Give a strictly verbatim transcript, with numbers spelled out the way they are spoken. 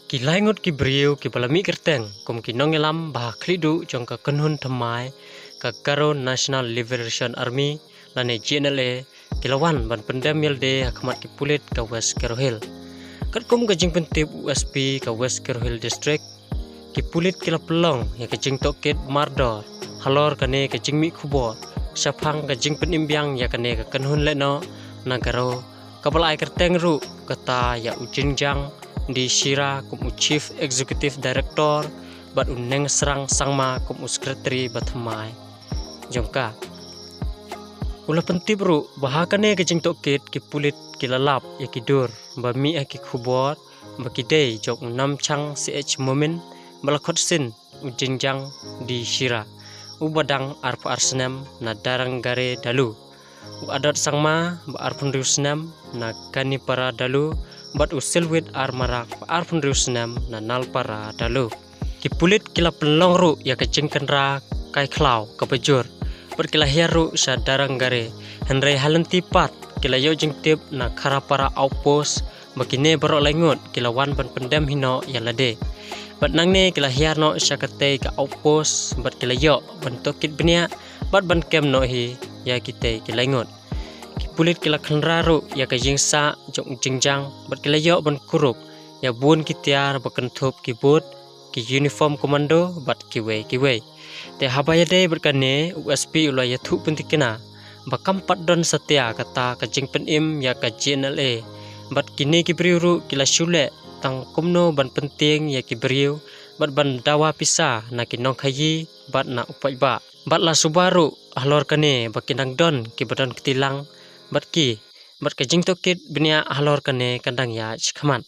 Ki lai ngut ki briew kiba la mih kyrteng kum ki nongïalam ba ha khlieh duh jong ka kynhun thymmai ka Garo National Liberation Army lane G N L A ki la wan ban pyndem ïalade ha khmat ki pulit ka West Garo Hills. Katkum ka jingpyntip u S P ka West Garo Hills District, ki pulit ki la pynlong ïa ka jingtohkit mardor halor kane ka jingmih khubor shaphang ka jingpynim biang ïa kane ka kynhun lehnoh na Garo, kaba la ai kyrteng ruh kata ïa u Jingjang D Shira kum u Chief Executive Director bad u Nengsrang Sangma kum u Secretary ba thymmai jong ka. U la pyntip ruh ba ha kane ka jingtohkit ki pulit ki la lap ïa ki dur ba mih ha ki khubor ba ki dei jong u Namchang C H Momin ba la khot sien u Jingjang D Shira, uba dang arphew ar snem na Darangare Dalu, u Adot Sangma ba arphew hynriew snem na Kanipara Dalu, bad u Silwit Armarak ba arphew hynriew snem na Nalpara Dalu. Ki pulit ki la pynlong ruh ïa ka jingkynra kai khlaw kaba jur bad ki la hiar ruh sha Darangare, hynrei ha lynti pat ki la ïoh jingtip na Kharapara Outpost ba kine baroh lai ngut ki la wan ban pyndem hi noh ïalade. Bad nangne ki la hiar noh sha katei ka outpost bad ki la ïoh ban tohkit bniah bad ban kem noh hi ïa kitei ki lai ngut. Ki pulit ki la kynra ruh ïa ka jingsah jong u Jingjang bad ki la ïoh ban kurup ïa bun ki tiar ba kynthup ki boot, ki uniform commando bad kiwei kiwei. Te haba ïadei bad kane, u S P u la ïathuh pynthikna ba kam pat don satia kata ka jingpynim ïa ka G N L A bad kine ki briew ruh ki la shu leh tang kumno ban pyntieng ïa ki briew bad ban dawa pisa na ki nongkhaïi bad na u paidbah. Bad la suba ruh halor kane ba ki dang don kiba don kti lang bad ki, bad ka jingtohkit bniah halor kane ka dang ïaid shakhmat.